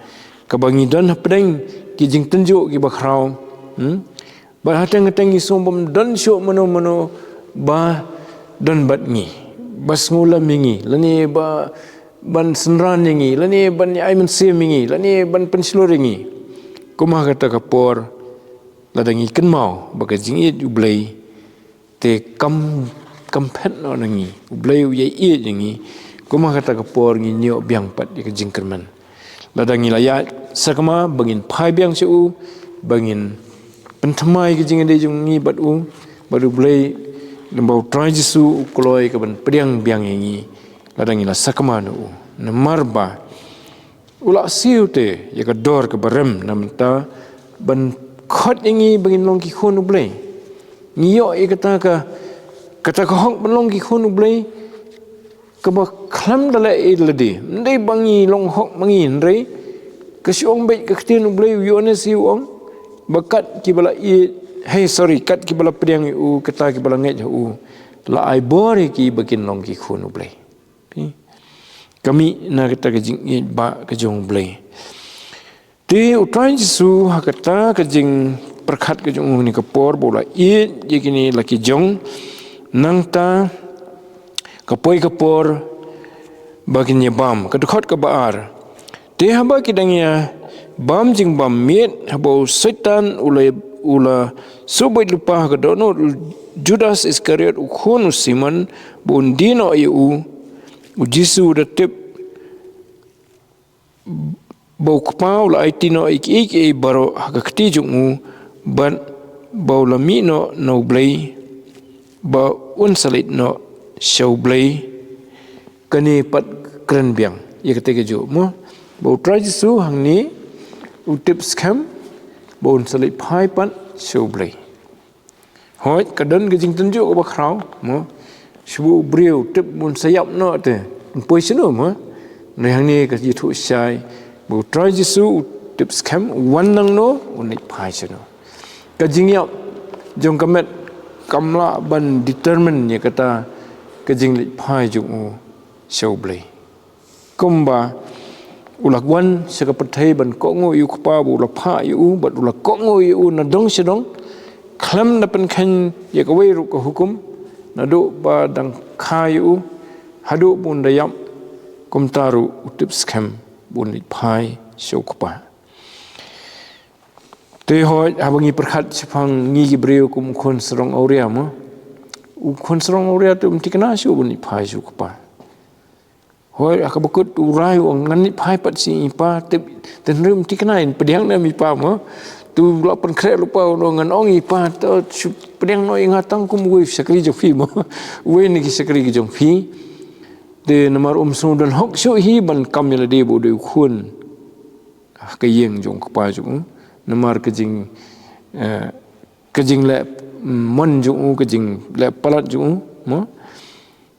kaba ngi don hapdeng ki jingtynjuh kiba khraw. Hmm? Ba hateng hateng ngi sngew bym don shuh mano mano ba don bad ngi, ba sngewlem ïa ngi, lane ba ban synran ïa ngi, lane ban ai mynsiem ïa ngi, lane ban pynshlur ïa ngi. Kum ha kata ka por, lada ngi kynmaw ba ka jingïeit U Blei te kam, kam phet noh na ngi. U Blei u ïaieit ïa ngi. Kum ha kata ka por ngin ïoh biang pat ïa ka jingkyrmen. Lada ngi la ïaid sakma ba ngin phai biang sha u, ba ngin pynthymmai ka jingïadei jong ngi bad u, bad U Blei, lem bad U Trai Jisu u kloi ka ban pdiang biang ïa ngi. Lada ngi la sakma na u. Namar ba u la siew te ïa ka dor kaba rem na mynta ban khot ïa ngi ba ngin long ki khun U Blei. Ngi ïoh ïa kata ka, kata ka hok ban long ki khun U Blei, kaba khlem da leh ei ei lade. Ym dei ba ngi long hok ma ngi, hynrei ka shu ong beit ka ktien U Blei, u Ïoannis hi u ong ba kat kiba la ïeit, hei, sorry, kat kiba la pdiang ïa u, kata kiba la ngeit ha u, la ai bor ïa ki ba kin long ki khun U Blei. Phi? Ka mih na kata ka jingïeit ba ka jong U Blei. Te U Trai Jisu ha kata ka jingpyrkhat ka jong u ha kane ka por ba u la ïeit ïa kine la ki jong, nangta ka poi ka por ba kin ïa bam, ka dkhot kaba ar. Te haba ki dang ïa bam jingbam miet, haba u Soitan u la, u la shu beit lypa ha ka dohnud u Judas Iskariot u khun u Simon ba un die noh ïa u, U Jisu u da tip ba U Kpa u la aiti noh ïa kiei kiei baroh ha ka kti jong u, bad ba u la mih noh na U Blei, ba un sa leit noh sha U Blei. Kane pat kren biang ïa kata ka juh mo, ba U Trai Jisu hangne u tip skhem ba un sa leit phai pat sha U Blei. Hooid, ka don ka jingtynjuh kaba khraw mo. Shu ba u briew tip ba un sa ïap noh te, un poi shano mo? Hynrei hangne ka ïathuh shai ba U Trai Jisu u tip skhem, u wan nangno, un leit phai shano. Ka jingïap jong ka met kam lah ban determine ïa kata ka jingleit phai jong u sha U Blei. Kumba u la wan sha ka pyrthei ban kohnguh ïa U Kpa ba u la phah ïa u, bad u la kohnguh ïa u na dong sha dong, khlem da pynkheiñ ïa kawei ruh ka hukum, naduh ba dang kha ïa u haduh ba un da ïap, kumta ruh u tip skhem ba un leit phai sha U Kpa. Te hooid, haba ngi pyrkhat shaphang ngi ki briew kum u khun sarong awria mo, u khun sarong awria te um thikna shuh ba un leit phai sha U Kpa. Hooid, ha kaba kut u rai u ong ngan leit phai pat sha i pa, te, te hynrei um thikna, in pdiang ne em i pa mo. Te u la pynkhreh lypa u ong, ngan ong i pa, to shu pdiang noh ïa nga tang kum uwei u shakri jong phi mo. Uwei na ki shakri ki jong phi. Te namar um sngew don hok shuh hi ban kam ïa lade ba u dei u khun ha ka ïing jong u kpa jong u. Namar ka jing, eh, ka jingleh, mm, mon jong u, ka jingleh palat jong u mo.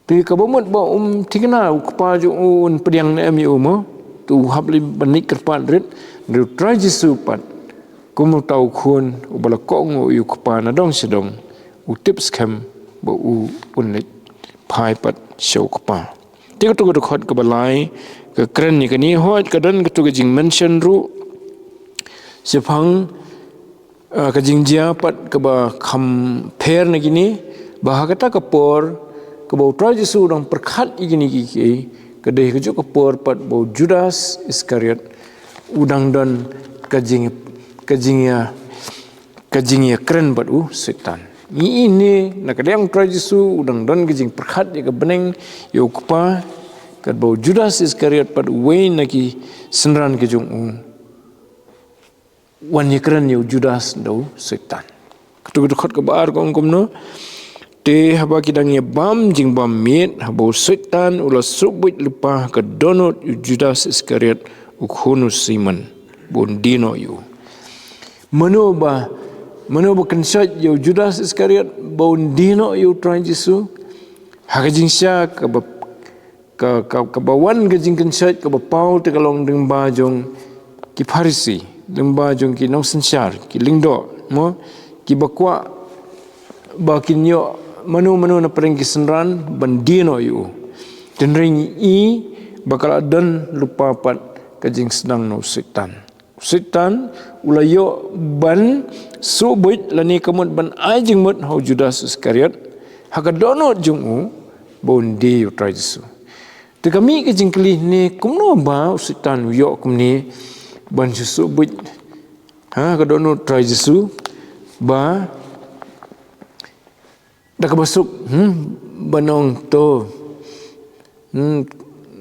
Te kaba mut ba um thikna u kpa jong u un pdiang ne em ïa u mo, te u hap leit ban leit kyrpad rit. Hynrei U Trai Jisu pat, kum uta u khun uba la kohnguh ïa u kpa na dong sha dong, u tip skhem ba u un leit phai pat sha u kpa. Te kato ka dkhot kaba lai ka kren ïa kane, hooid ka don kato ka jingmention ruh shaphang, ah, ka jingjia pat kaba kham pher na kine, Ba ha kata ka por, kaba u Trai Jisu u dang pyrkhat ïa kine kiei kiei, ka dei ha kajuh ka por pat ba u Judas Iskariot u dang don ka jing, ka jingïa, ka jingïakren bad u Soitan. Ngi ïohi na ka liang u Trai Jisu u dang don ka jingpyrkhat ïa ka bneng, ïa u Kpa, katba u Judas Iskariot pat uwei na ki synran ka jong u wan ïakren ïa u Judas da u Soitan. Katto ka dkhot kaba ar ka ong kumno: Te haba ki dang ïabam jingbam miet, haba u Soitan u la suhbuit lypa ha ka dohnud u Judas Iskariot, u khun u Simon, ba un die noh ïa u. Mano ba, mano ba kynshoit ïa u Judas Iskariot ba un die noh ïa u Trai Jisu? Ha ka jingshisha kaba ka, ka, kaba wan ka jingkynshoit kaba paw te ka long lyngba jong ki Pharisi, lyngba jong ki nongsynshar, ki lyngdoh, mo, kiba kwah ba kin ïoh mano mano na pdeng ki synran ban die noh ïa u. Hynrei ngi ïohi ba ka la don lypa pat ka jingsdang na u Soitan. U Soitan u la ïoh ban suhbuit lane ka mut ban ai jingmut ha u Judas Iskariot ha ka dohnud jong u ba un die ïa u Trai Jisu. Te ka mih ka jingkylli ne kumno ba u Soitan u ïoh kumne ban shu suhbuit ha ka dohnud u Trai Jisu, ba da kaba suk, hmm, ban ong to, hmm,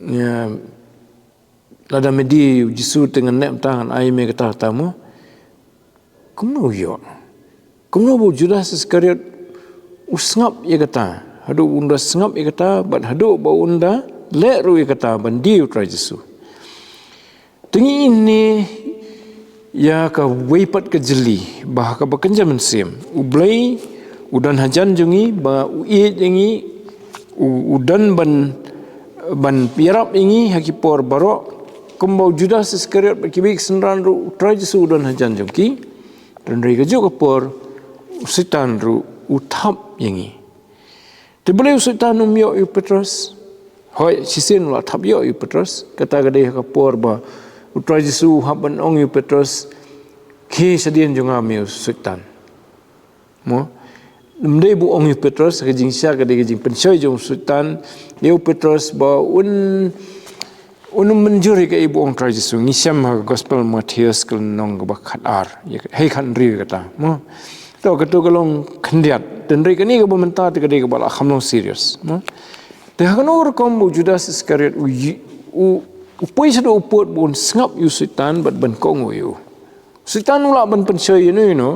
ïa, lada me die ïa u Jisu te ngan neh mynta, ngan ai me kata kata, mo. Kumno u ïoh? Kumno ba u Judas Iskariot u sngap ïa kata? Haduh ba un da sngap ïa kata, bad haduh ba un da leh ruh ïa kata ban die ïa u Trai Jisu. Te ngi ïohi ïa kawei pat ka jylli, ba ha kaba kynja mynsiem, U Blei u don hajan jong ngi, ba u ïeit ïa ngi, u, u don ban, ban ïarap ïa ngi ha ki por baroh, kumba u Judas Iskariot bad kiwei ki synran ruh, u Trai Jisu u don hajan jong ki. Hynrei kajuh ka por, u Soitan ruh u thap ïa ngi. Te balei u Soitan um ïoh ïa u Petros? Hooid, shisien u la thap ïoh ïa u Petros. Kata ka dei ha ka por ba u Trai Jisu u hap ban ong ïa u Petros, khie shadien jong nga me u Soitan. Mo? Ym dei ba u ong ïa u Petros, ka jingshisha ka dei ka jingpynshoi jong u Soitan ïa u Petros ba un, un ym mynjur ïa kaei ba u ong u Trai Jisu. Ngi shem ha ka Gospel Mathaios ka lynnong kaba khatar, ïa ka, hei, khathynriew ïa kata. Mo? To, kato ka long khyndiat. Hynrei kane kaba mynta te ka dei kaba la kham long serious. Mo? Te ha kano ka rukom ba u Judas Iskariot u yi-, u, u poi shaduh u pud ba un sngap ïa u Soitan bad ban kohnguh ïa u. Soitan u lah ban pynshoi ïano ïano.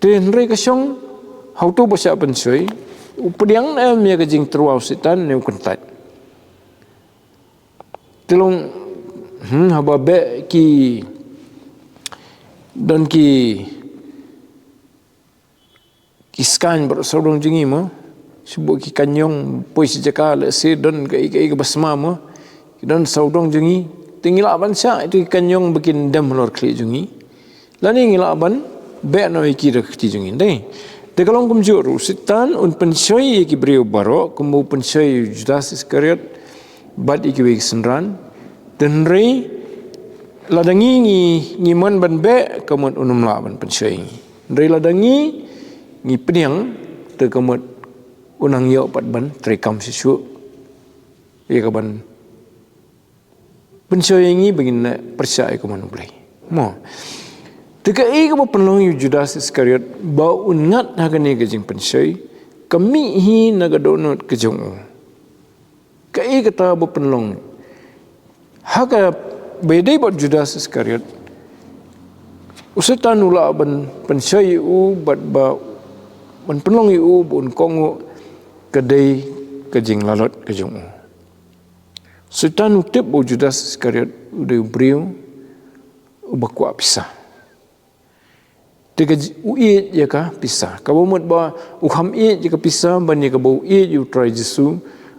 Te hynrei ka shong ha uto uba shah pynshoi, u pdiang ne em ïa ka jingtyrwa u Soitan ne u kyntait. Te long, hmm, haba beh ki, don ki, ki skaiñ baroh sawdong jong ngi, mo. Shu buh ki kaiñiong, poi shi jaka, lehse don kaei kaei kaba sma, mo. Ki don sawdong jong ngi. Te ngi lah ban shah ïa ki kaiñiong ba kin dem halor khlieh jong ngi. Lane ngi lah ban beh noh ïa ki da ka kti jong ngi, dei. Te ka long kumjuh ruh, u Soitan un pynshoi ïa ki briew baroh, kumba u pynshoi ïa u Judas Iskariot bad ïa kiwei ki synran. Te hynrei lada ngi, ngi, ngi mon ban beh, ka mut un ym lah ban pynshoi ïa ngi. Hynrei lada ngi, ngi pdiang, te ka mut un nang ïoh pat ban treikam shuh shuh ïa kaban pynshoi ïa ngi ba ngin neh pyrshah ïa ka mon U Blei. Mo. Te kaei kaba pynlong ïa u Judas Iskariot ba un ngat ha kane ka jingpynshoi, ka mih hi na ka dohnud ka jong u. Kaei kata ba pynlong? Ha kaba ïadei bad u Judas Iskariot, u Soitan u lah ban pynshoi ïa u bad ba ban pynlong ïa u ba un kohnguh, ka dei ka jinglalot ka jong u. Soitan u tip ba u Judas Iskariot u dei u briew uba kwah pisa. Te ka j-, u ïeit ïa ka pisa. Kaba mut ba u kham ïeit ïa ka pisa ban ïa kaba u ïeit ïa u Trai Jisu,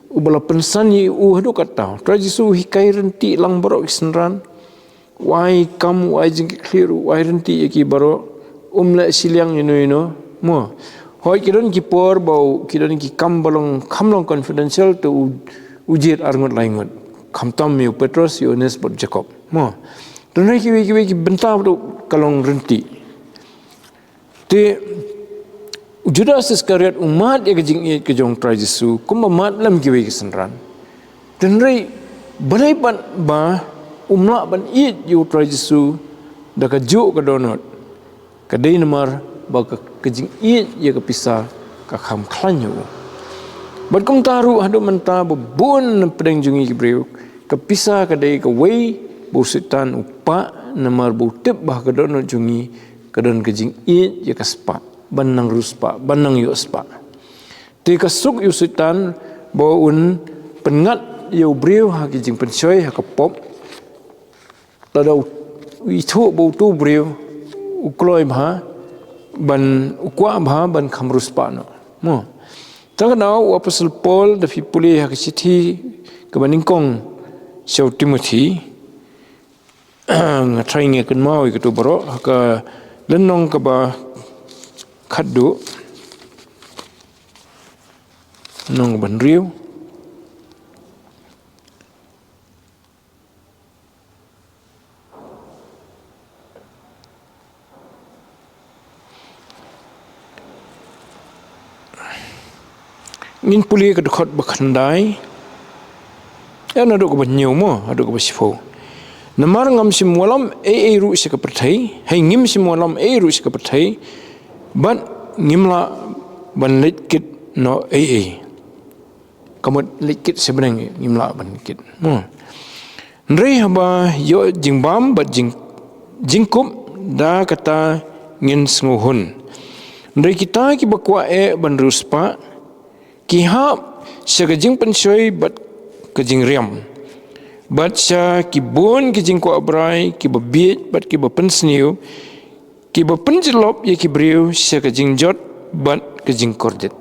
uba la pynsan ïa u haduh katta. U Trai Jisu u hikai ryntih lang baroh ki synran. U ai kam, u ai jingkitkhlieh, u ai ryntih ïa ki baroh. Um leh shiliang ïano ïano. Mo. Hooid, ki don ki por ba u, ki don ki kam ba long, kham long confidential, te u, u jied arngut laingut. Khamtam ïa u Petros, Ïohannes bad Jakob. Mo. Te hynrei kiwei kiwei ki bynta ba u ka long ryntih. Te U Judas Iskariot u mad ïa ka jingïeit ka jong u Trai Jisu kumba mad lem kiwei ki synran. Hynrei balei pat ba um lah ban ïeit ïa u Trai Jisu da kajuh ka dohnud? Ka dei namar ba ka, ka jingïeit ïa ka pisa ka kham khlaiñ ïa u. Bad kumta ruh haduh mynta ba bun na pdeng jong ngi ki briew, ka pisa ka dei kawei ba u Soitan u pah namar ba u tip ba ha ka dohnud jong ngi ka don ka jingïeit ïa ka spah, ban nang riewspah, ban nang ïoh spah. Te ka suk ïa u Soitan ba un pynngat ïa u briew ha ki jingpynshoi ha ka pop. Lada u, u ithuh ba utu u briew u kloi bha, ban u kwah bha ban kham riewspah noh. Mo. Tang kata u Apostol Paul da phi pule ha ka shithi kaba nyngkong sha u Timothi, nga tharai ngi kynmaw ïa katu baroh, ha ka lynnong kaba khatduh, lynnong kaba hynriew. Ngin pule ka dkhot ba khyndai. Ïa, naduh kaba hynñiew mo, naduh kaba shiphew. Namar ngam shym wallam ei ei ruh sha ka pyrthei, hei, ngim shym wallam ei ruh sha ka pyrthei, bad ngim lah ban leit kit noh ei ei. Ka mut leit kit sha bneng, ngim lah ban kit. Hmm. Hynrei haba ïoh jingbam bad jing, jingkup, da kata ngin sngewhun. Hynrei kita kiba kwah eh ban riewspah, ki hap sha ka jingpynshoi bad ka jingriam, bad sha ki bun ki jingkwah brai kiba bieit bad kiba pynsniew, kiba pynjyllop ïa ki briew sha ka jingjot bad ka jingkordit.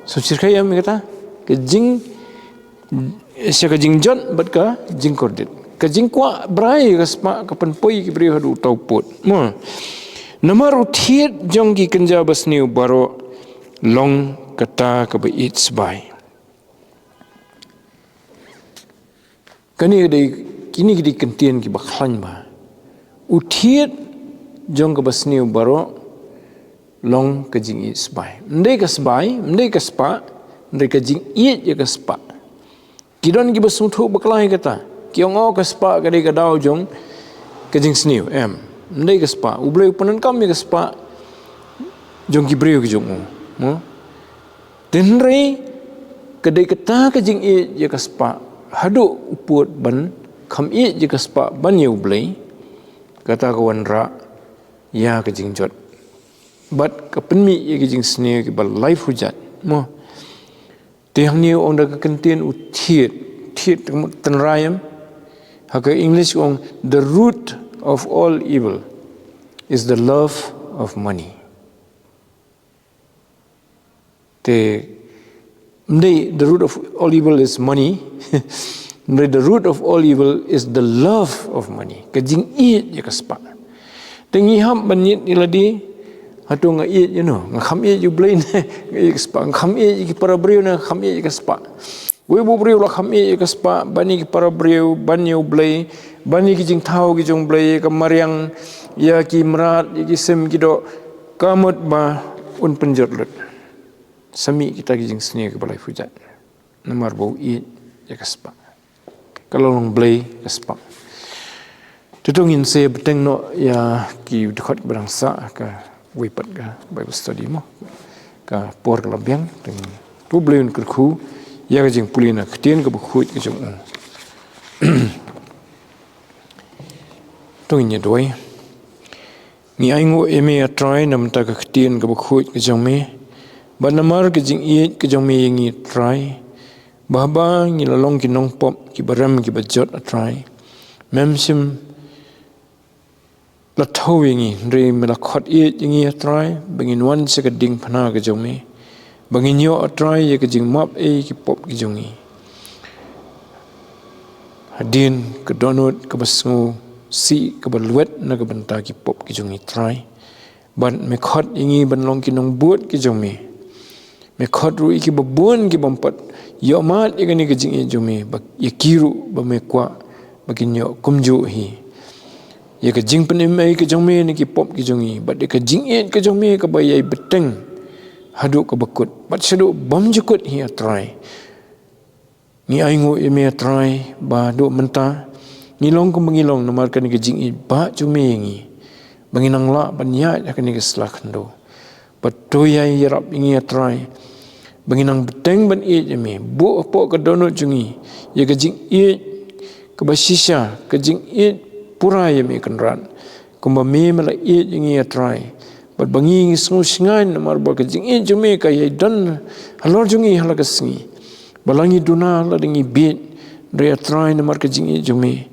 Sngewsih ïa kata, ka jing, sha ka jingjot bad ka jingkordit. Ka jingkwah brai ka spah ka pynpoi ïa ki briew haduh u tawpud. Mo. Namar u thied jong ki kynja basniew baroh long kata kaba ïeit sbai. Kane ka dei, kine ki dei ki kyntien kiba khlaiñ bha. U thied jong kaba sniew baroh long ka jingïeit sbai. Ym dei ka sbai, ym dei ka spah, ym dei ka jingïeit ïa ka spah. Ki don kiba sngewthuh bakla ïa kata. Ki ong, oh, ka spah ka dei ka daw jong ka jingsniew, em. Ym dei ka spah. U Blei u pyndonkam ïa ka spah jong ki briew ki jong u. Mo? Hynrei ka dei kata ka jingïeit ïa ka spah haduh u pud ban kham ïeit ïa ka spah ban ïa u Blei, kata ka wanrah ïa ka jingjot bad ka pynmih ïa ka jingsniew kiba laiphew jait. Mo. Te hangne u ong da ka kyntien u thied, thied ka mut tynrai, em. Ha ka English u ong, the root of all evil is the love of money. Te, ym dei, the root of all evil is money. Ym dei, the root of all evil is the love of money. Ka jingïeit ïa ka spah. Te ngi hap ban ïeit ïa lade, hato nga ïeit ïa no, nga kham ïeit ïa u Blei ne nga ïeit ïa ka spah, nga kham ïeit ïa ki para briew ne nga kham ïeit ïa ka spah. Wei ba u briew la kham ïeit ïa ka spah, ban ïa ki para briew, ban ïa u Blei, ban ïa ki jingthaw ki jong u Blei, ïa ka mariang, ïa ki mrad, ïa ki sim ki doh, ka mut ba un pynjot lut. Sa mih kita ki jingsniew kiba laiphew jait. Namar ba u ïeit ïa ka spah. Ka la long blei ka spah. Te to ngin sa bteng noh ïa ki dkhot kiba dang sah ha kawei pat ka Bible study mo. Ka por ka la biang, te ngin, to u Blei un kyrkhu ïa ka jingpule na ka ktien kaba khuid ka jong u. To ngin ïa duwai. Ngi ainguh ïa me, A Trai, na bynta ka ktien kaba khuid ka jong me, bad namar ka jingïeit ka jong me ïa ngi, A Trai, ba haba ngi la long ki nongpop kiba rem kiba jot, A Trai, mem shym la thew ïa ngi, hynrei me la khot ïeit ïa ngi, A Trai, ba ngin wan sha ka diengphna ka jong me, ba ngin ïoh, A Trai, ïa ka jingmap ei ki pop ki jong ngi. Hadien ka dohnud kaba sngewsih kaba lwet na ka bynta ki pop ki jong ngi, Trai. Bad me khot ïa ngi ban long ki nongbud ki jong me. Me khot ruh ïa kiba bun kibym pat ïoh mad ïa kane ka jingïeit jong me, ba ïa ki ruh ba me kwah ba kin ïoh kumjuh hi. ïa ka jingpynim ei ka jong me na ki pop ki jong ngi, bad ïa ka jingïeit ka jong me kaba ïai bteng haduh kaba kut bad shaduh bymjukut hi, A Trai. Ngi ainguh ïa me, A Trai, ba haduh mynta ngi long kumba ngi long namar kane ka jingïeit ba jong me ïa ngi, ba ngi nang lah ban ïaid ha kane ka sla khyndew. Bad to ïai ïarap ïa ngi, A Trai, ba ngi nang bteng ban ïeit ïa me, buh hapoh ka dohnud jong ngi ïa ka jingïeit kaba shisha, ka jingïeit pura ïa me, Kynrad, kumba me me la ïeit ïa ngi, A Trai. Bad ba ngi, ngi sngewshngaiñ namar ba ka jingïeit jong me ka ïai don halor jong ngi ha la ka sngi. Ba la ngi duna lada ngi bieit, hynrei, A Trai, namar ka jingïeit jong me,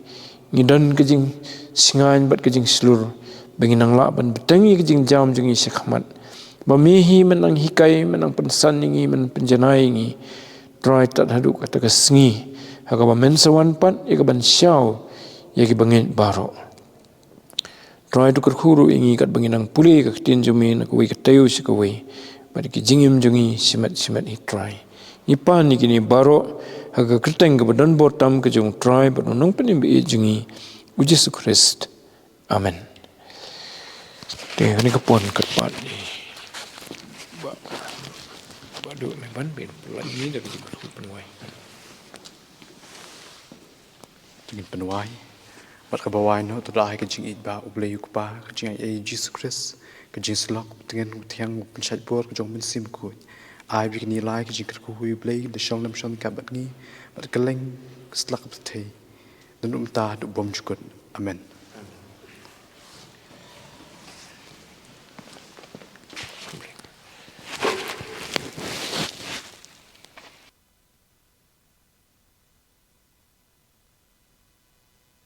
ngi don ka jingshngaiñ bad ka jingshlur ba ngi nang lah ban bteng ïa ka jingjam jong ngi shakhmat. Ba me hi men nang hikai, men nang pynsan ïa ngi, men pynjanai ïa ngi, Trai, tad haduh kata ka sngi ha kaba men sa wan pat ïa ka ban shaw ïa ki bangeit baroh. Trai, to kyrkhu ruh ïa ngi katba ngi nang pule ïa ka ktien jong me na kawei ka taïew sha kawei, bad ïa ki jingim jong ngi shimet shimet hi, Trai. Ngi pan ïa kine baroh ha ka kyrteng kaba don bor tam ka jong u Trai bad u Nongpynim ba ïeit jong ngi, u Jisu Khrist. Amen. Te kane ka pon ka pat ni. Ba, ba duk me ban bin pulai ni da ka jingkyrkhu pynwai. Te ngin pynwai. Bad kaba wai noh, to da ai ka jingïeit ba U Blei U Kpa, ka jingaiei Jisu Khrist, ka jingsyllok, ka tngen, ka thiang, ka pynshait bor ka jong U Mynsiem Bakhuid. Ai ba kine lai ka jingkyrkhu ïa U Blei da shong lem shong kat bad ngi, bad kylleng ka sla ka pyrthei, naduh mynta haduh bymjukut. Amen.